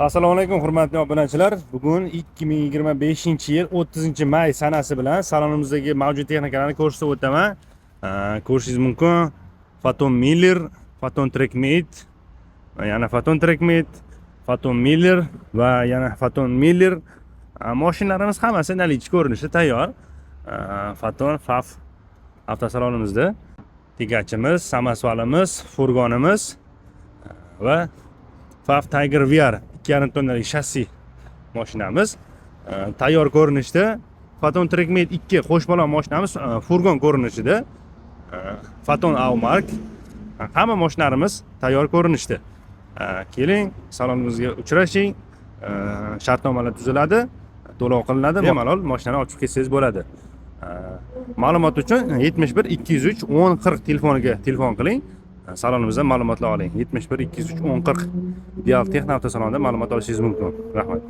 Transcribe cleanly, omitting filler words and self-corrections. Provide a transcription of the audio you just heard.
Assalomu alaykum, hurmatli obunachilar. Bugun 2025-yil 30-may sanasi bilan salonimizdagi mavjud texnikalarni ko'rsatib o'taman. Ko'rishingiz mumkin: Foton Miller, Foton Trackmate, yana Foton Trackmate, Foton Miller va yana Foton Miller. Mashinalarimiz hammasi наличие ko'rinishda tayyor. Foton FAF avtosalonimizda тягач imiz, samosvalimiz, furgonimiz va FAF Tiger VR 2,5 tonnalik shassi mashinamiz tayyor ko'rinishda. Foton Trackmate 2 qo'shmalon mashinamiz furgon ko'rinishida. Foton Aumark, hamma mashinalarimiz tayyor ko'rinishda. Keling, salonimizga uchrashing. Shartnomalar tuziladi, to'lov qilinadi, bemalol mashinani olib chiqib ketsangiz bo'ladi. Ma'lumot uchun 71 203 10 40 telefoniga telefon qiling. Salonimizdan ma'lumotlar oling. 71 203 10 40, Ideal Texno avtosalonida ma'lumot olishingiz mumkin. Rahmat.